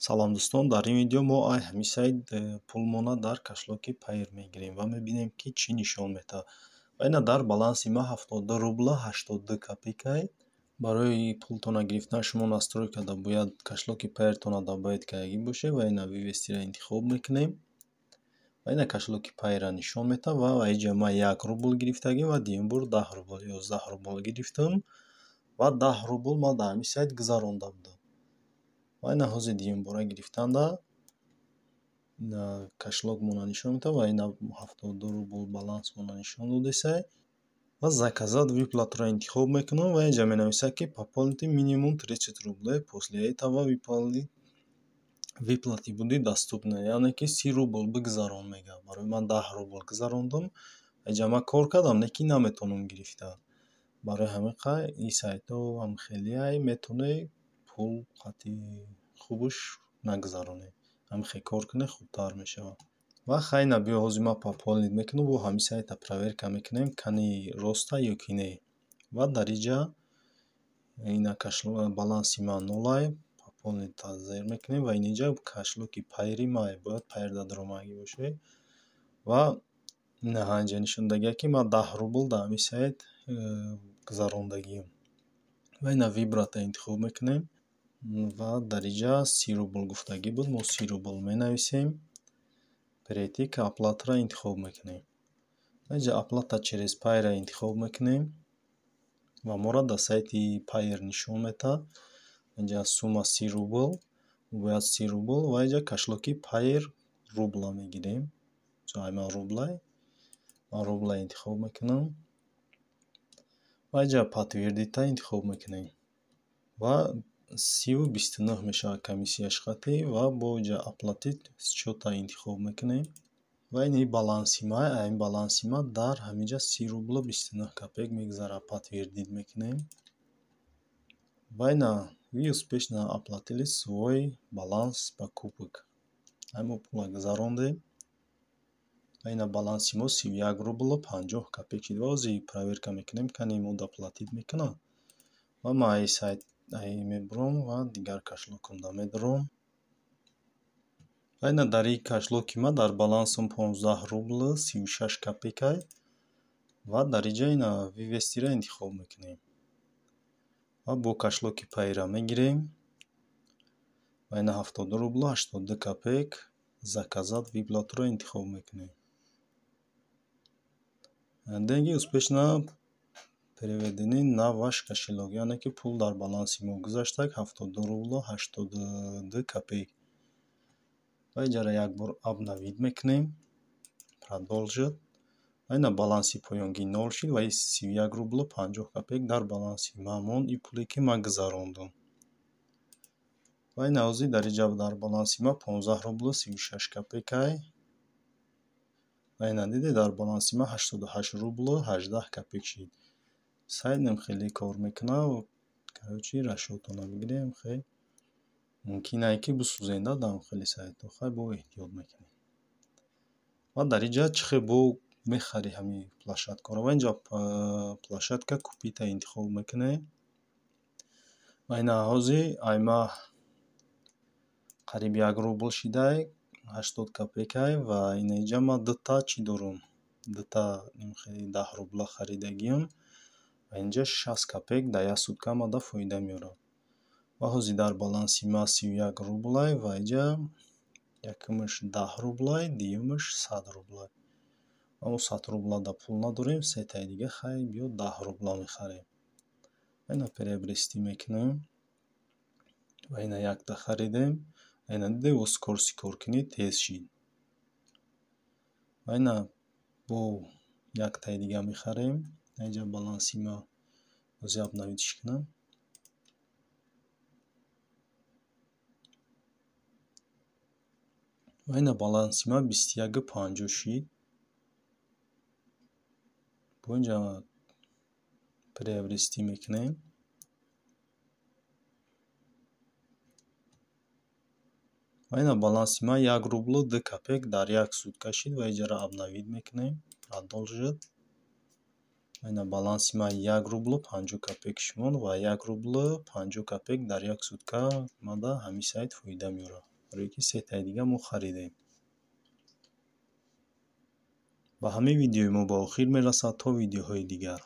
Салом, дӯстон! Дар ин видео мо ай ҳамин сайт пулмона дар кошелёки Payeer мегирем ва мебинем, ки чӣ нишон медиҳад. Ва ина дар баланси ма 72 рубла 82 копейкай. Барои пултона гирифтан шумо настройкада бояд кошелёки Payeer-тона добавить кардагӣ бошед ва ина вывести-ро интихоб мекунем. Ва ина кошелёки Payeer-ро нишон медиҳад ва инҷа ман 1 рубл гирифтагим ва дуюм бор 10 рубл, 11 рубл гирифтам ва 10 рубл ман дар ҳамин сайт гузаронда будам. Ва ина ҳозир дуюмбора гирифтанда кошелёкмонро нишон медиҳад ва ина 72 рубл балансмонро нишон додесай ва заказать выплату-ро интихоб мекунам ва инҷа менависад, ки пополните минимум 30 рублей, после этого выплаты будет доступны, яъне ки 30 рубл бигузарон, мегӯяд. Барои ман 10 рубл гузарондум. Инҷа ман кор кардам, лекин наметавонам гирифта. Барои ҳамин қай ин сайтҳо ҳам хелеай, метавонед пул қати хубаш нагузаронед. Ҳамин хел кор кунед, хубтар мешавад. Ва хай, ина биё, ҳозир ман пополнить мекунам, бо ҳамин сайта проверка мекунем, кани роста ё ки не. Ва дар инҷа ина баланси ман нолай, пополнить зер мекунем ва инҷа кошелёки Payeer-и май, бояд Payeer-да даромадагӣ бошед. Ва ина инҷа нишон додагиам, ки ман 10 рубл дар ҳамин сайт гузарондагиам. Ва ина выбрать-ро интихоб мекунем ва дар инҷа 30 рубл гуфтагӣ буд, мо 30 рубл менависем. Перейти к оплате-ро интихоб мекунем. Инҷа оплата через Payeer-ро интихоб мекунем ва моро дар сайти Payeer нишон медиҳад. Инҷа сумма 30 рубл, бояд 30 рубл ва инҷа кошелёки Payeer рубла мегирем. Ман рублай, ман рубла интихоб мекунам ва инҷа подтвердить-а интихоб мекунем ва 30,29 мешавад комиссияш хатӣ ва бо инҷа оплатить счёта интихоб мекунем ва ин баланси ма. Ин баланси ма дар ҳаминҷа 30 рублу 29 копеек мегузарад. Подтвердить мекунем ва ина вы успешно оплатили свой баланс покупок. Мо пула гузарондем ва ина баланси мо 31 рублу 50 копеек шид. Ва ҳозир проверка мекунем, кани мо доплатить мекунад. Ва ман ай сайт мебурам ва дигар кошелёкамда медурам. Ва ина дар ин кошелёки ма дар балансам 15 рублу 36 копейкай ва дар инҷа ина вывести-ро интихоб мекунем ва бо кошелёки Payeer-а мегирем ва ина 72 рублу 82 копеек, заказать выплату-ро интихоб мекунем. Деньги успешно переведены на ваш кошелёк, яъне ки пул дар баланси мо гузаштак, 72 рублу 82 копеек. Ва инҷаро як бор обновить мекунем, продолжить, ва ина баланси поёнгӣ нол шид ва 31 рублу 50 копеек дар баланси ман монд, ин пуле ки ман гузарондам. Ва ина ҳозир дар инҷа дар баланси ман 15 рублу 36 копейкай. Ва ина дидед, дар баланси ман 88 рублу 18 копеек шид. Сайтам хеле кор мекунад. Короче, расчётона бигирем, хел мумкин ае, ки бисӯзенда дар хеле сайтҳо. Хай, бо эҳтиёт мекунем. Ва дар инҷа чӣ хел бо мехарӣ ҳамин площадкаро? Ва инҷа площадка купить-а интихоб мекунем ва ина ҳозир айма қариб 1 рубл шидай, 80 копейкай. Ва ина инҷа ман дута чӣ дорум, дута 10 рубла харидагиам ва инҷа 60 копеек дар як сутка омада фоида меорад. Ва ҳозир дар баланси ма 31 рублай ва инҷа якумаш 10 рублай, дуюмаш 100 рублай. Ва мо 100 рубла да пул надорем, сетаи дига хай биё 10 рубла мехарем. Ина приобрести мекунем ва ина якта харидем. Ина дидед, во скорости кор кунӣ, тез шид. Ва ина бо яктаи дига мехарем. Инҷа баланси ма ҳозир обновить кунам. Ва ина баланси ма 21,50 шид. Бо инҷа приобрести мекунем. Ва ина баланси ма 1 рублу 2 копеек дар як сутка шид ва инҷаро обновить мекунем, продолжить. Ина баланси ман 1 рублу 50 копеек шумон ва 1 рублу 50 копеек дар як сутка мада ҳамин сайт фоида меорад. Барое ки сетаи дига мо харидем. Ба ҳамин видеои мо ба охир мерасад. То видеоҳои дигар.